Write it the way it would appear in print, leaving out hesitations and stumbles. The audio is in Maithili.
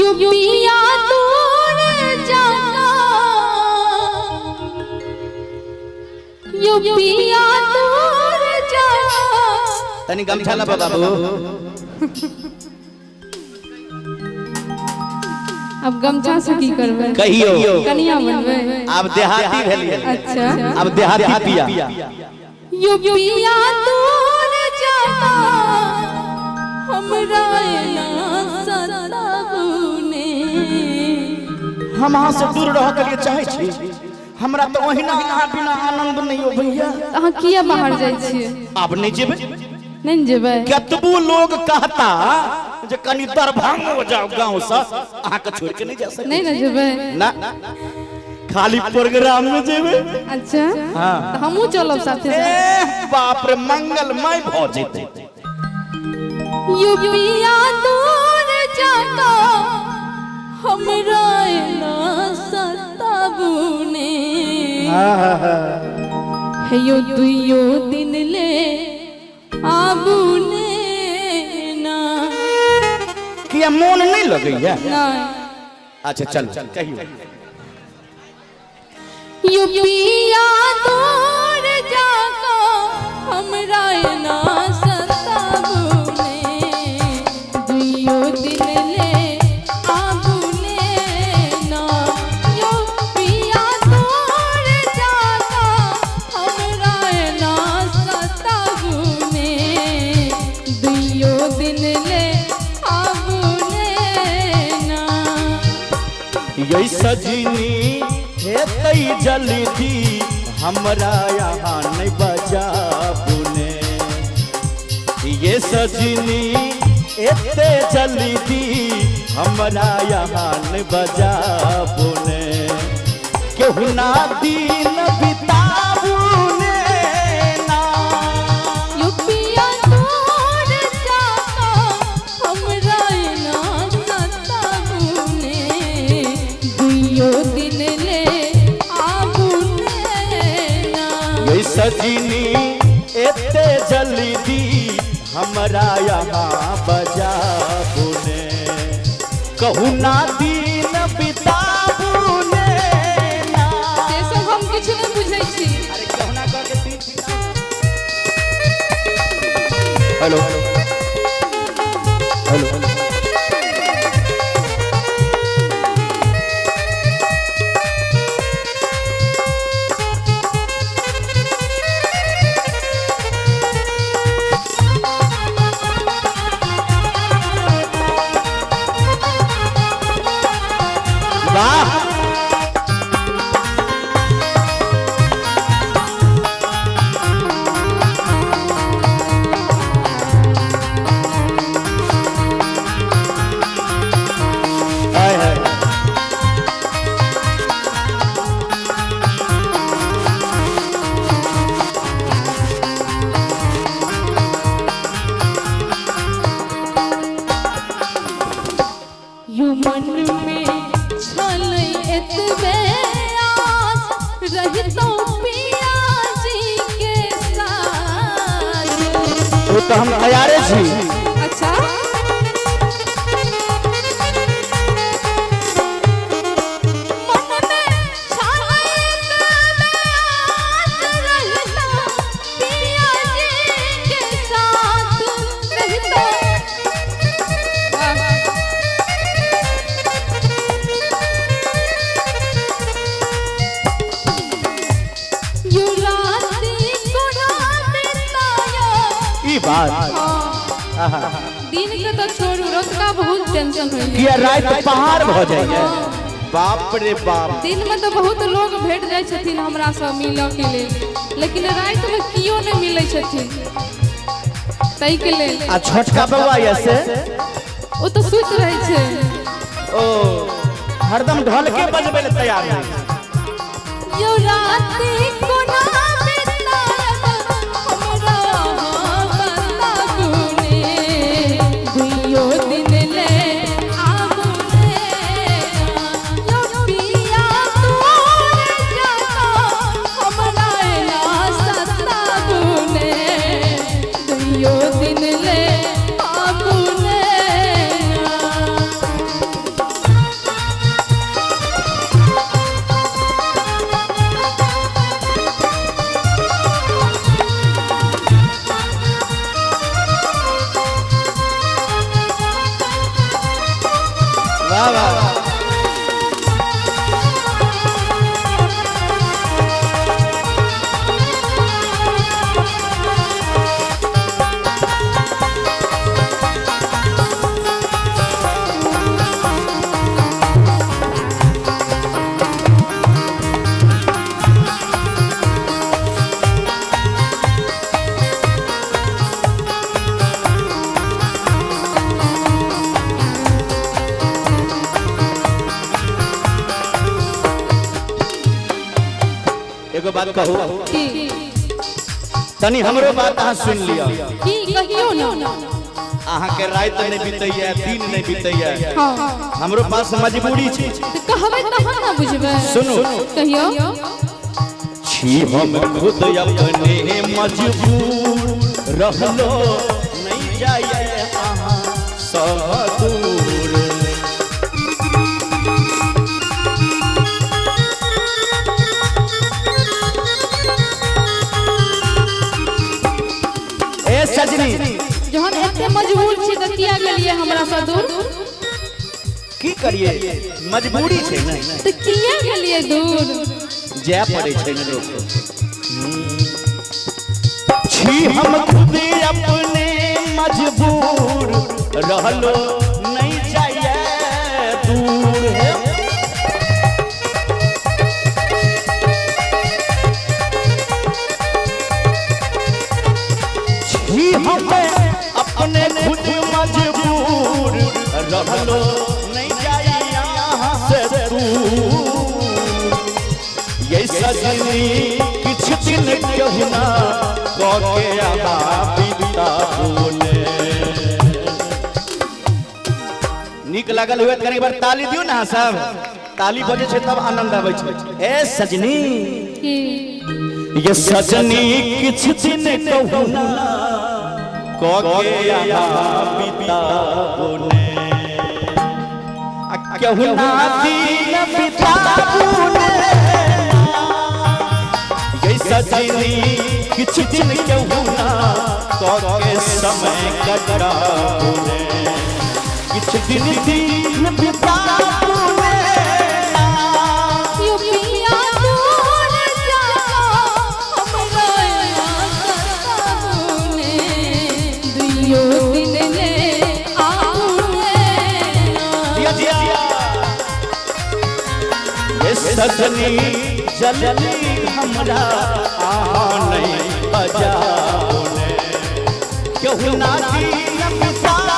यूपिया दूर जाका, यूपिया दूर जाका। तनी गमछा ला बाबू। अब गमछा से की करबै? कहियो। कनिया बनबै। आब देहाती भेलियै। अच्छा। आब देहाती पिया। यूपिया दूर जाका, हमरा एना सताबू ने। हम अहाँ से दूर रह के लिए चाहै छी। हमरा तऽ ओहिना अहाँ बिना आनंद नहि अबैया। अहाँ किया बाहर जाइ छियै? आब नहि जेबै। नहि ने जेबै? कतबो लोग कहता जे कनि दरभंगो जाओ गाँव से, अहाँके छोड़ के नहीं जा सकै। नहि ने जेबै? ना, खाली प्रोग्राम में जेबै। अच्छा। हाँ। तऽ हमहूँ चलब साथे साथ। ए बाप रे, मंगलमय भऽ जेतै। यूपिया दूर जाता, हमरा एना सताबू ने। हे यो दुइयो दिन ले आबू ने ना। किया, मोन नहीं लगैया? नहीं। अच्छा चल, कहियो। यूपिया दूर जाका, हमरा एना सताबू ने, दुइयो दिन ले आबू ने ना। यूपिया दूर जाका, हमरा एना सताबू ने, दुइयो दिन ले आबू ने ना। ये सजनी, हेतै जल्दी, हमरा यहाँ नहीं बजाबू ने। ये सजनी, एते जल्दी हमरा यहाँ नहीं बजाबू ने, केहू ना दिन बिताबू ने ना। यूपिया दूर जाका, हमरा एना सताबू ने, दुइयो दिन ले आबू ने ना। ये सजनी, एते जल्दी हमरा यहाँ बजाबू ने, कहू ना दिन बिताबू ने ना। से सब हम किछु नहि बुझै छी। अरे कहुना कह के तीन। Hello hello. वाह। हाय हाय। You मन में छल एतबे आस, रहितौ पिया जी के साथ। ओ तऽ हम तैयारे छी। अच्छा। मन में छल एतबे आस, रहितौ पिया जी के साथ, रहितौ। वाह। You राति कोना बिताया। ई बात। दिन के तो छोड़ू, रतका बहुत टेंशन होइए। किया, राति पहाड़ भऽ जाइए? बाप रे बाप। दिन में तो बहुत लोग भेट जाइ छथिन हमरा से मिलऽ के लेल, लेकिन राति में कियो नहि मिलै छथिन, ताहिके लेल। आ छोटका बौआ यऽ से? ओ तऽ सुति रहै छै। ओ हरदम ढोलके बजबै लए तैयार रहै छै। यो राति कोना बितायब, हमरा अहाँ बताबू ने, दुइयो दिन ले आबू ने। यो पिया दूर जाता, हमरा एना सताबू ने, दुइयो दिन ले आबू ने। वाह वाह। एगो बात कहू? की? तनी हमरो बात अहाँ सुन लिअ। की? कहियो ना। अहाँ के राति नहीं बीतैया, दिन नहीं बीतैया। हमरो पास मजबूरी छै। तऽ कहबै तहन ने बुझबै। सुनू। कहियो। छी हम खुद अपने मजबूर, रहलो नहीं जाइए अहाँ सँ दूर। ए सजनी। जहन एते मजबूर छी तऽ किया गेलियै हमरा सँ दूर? की करिए, मजबूरी छै ने। तऽ किया गेलियै दूर? जाय पड़ै छै ने लोक। छी हम खुद अपने मजबूर, रहलो नहीं जाइए दूर। छी हम अपने खुद मजबूर, रहलो नहीं जाइए यहाँ से दूर। ये सजनी, किछ दिन केहुना कऽ के अहाँ बिताबू। नीक लागल हुए तऽ कनी बार ताली दियौ ने अहाँ सब। ताली बजै छै तब आनंद आबै छै। ए सजनी। की? ये सजनी, किछ दिन कहुना कऽ के अहाँ बिताबू ने, आ केहुना दिन बिताबू ने। ये सजनी, किछ दिन केहुना कऽ के समय कटाबू ने, किछ दिन दिन बिताबू ने। यो पिया, दूर जाओ, हमरा सताबू दुइयो दिन ले आबू ने। जिया जिया। ये सजनी, जल्दी हमरा आने बजाओ ने, केहुना दिन बिताबू।